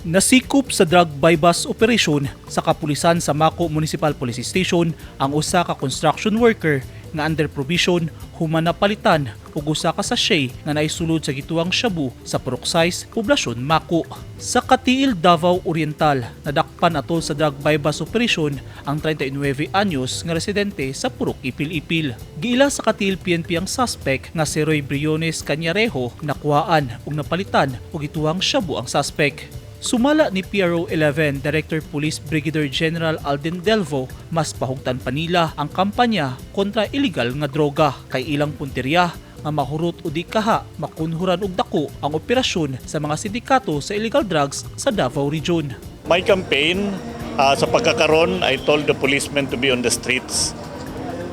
Nasikop sa drug buy-bust operation sa kapulisan sa Maco Municipal Police Station ang usa ka construction worker nga under probation human napalitan og usa ka sachet nga naisulod sa gituwang shabu sa Purok 6, Poblasyon Maco. Sa Cateel, Davao Oriental, nadakpan atol sa drug buy-bust operation ang 39 anyos nga residente sa Purok Ipil-Ipil. Giila sa Cateel PNP ang suspect nga si Roy Briones Canyarejo, nakuhaan ug napalitan og gituwang shabu ang suspect. Sumala ni PRO 11 Director Police Brigadier General Alden Delvo, mas pahugtan pa nila ang kampanya kontra illegal nga droga kay ilang punteriya nga mahurot o di kaha makunhuran og dako ang operasyon sa mga sindikato sa illegal drugs sa Davao Region. My campaign, sa pagkakaroon, I told the policemen to be on the streets.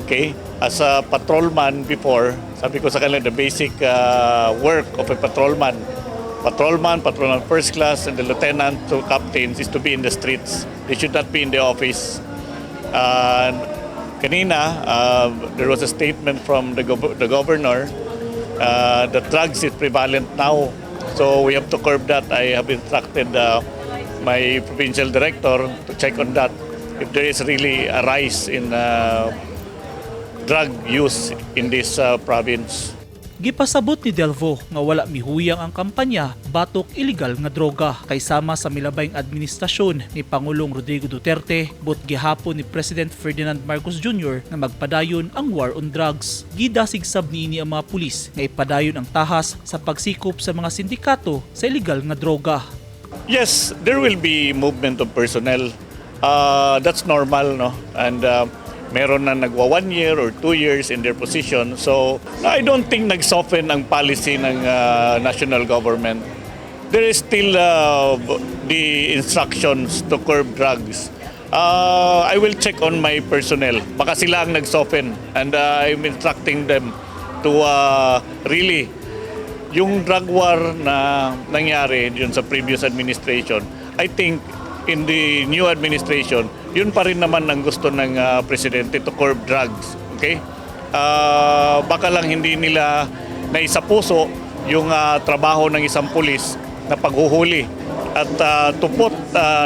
Okay? As a patrolman before, sabi ko sa kanila, the basic work of a patrolman, patrolman, patrolman first class, and the lieutenant to captains is to be in the streets. They should not be in the office. Kanina, there was a statement from the governor that drugs is prevalent now. So we have to curb that. I have instructed my provincial director to check on that, if there is really a rise in drug use in this province. Gipasabot ni Delvo nga wala mihuyang ang kampanya batok illegal nga droga kay sama sa milabayng administrasyon ni Pangulong Rodrigo Duterte, buot gihapon ni President Ferdinand Marcos Jr. nga magpadayon ang war on drugs. Gidasig sab niini ang mga pulis nga ipadayon ang tahas sa pagsikop sa mga sindikato sa illegal nga droga. Yes, there will be movement of personnel. That's normal, no? And meron na nagwa 1 year or 2 years in their position. So, I don't think nag-soften ang policy ng national government. There is still the instructions to curb drugs. I will check on my personnel. Baka sila ang nag-soften and I'm instructing them to really yung drug war na nangyari yun sa previous administration, I think in the new administration, yun pa rin naman ang gusto ng presidente, to curb drugs. Okay? Baka lang hindi nila naisapuso yung trabaho ng isang pulis na paghuhuli at to put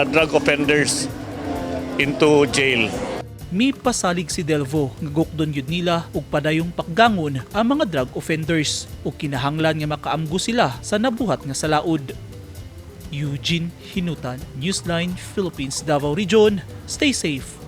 drug offenders into jail. Mipasalig si Delvo nga gukdon gyud nila og padayong pakgangon ang mga drug offenders ug kinahanglan nga makaamgo sila sa nabuhat nga salaud. Eugene Hinutan, Newsline Philippines, Davao Region. Stay safe.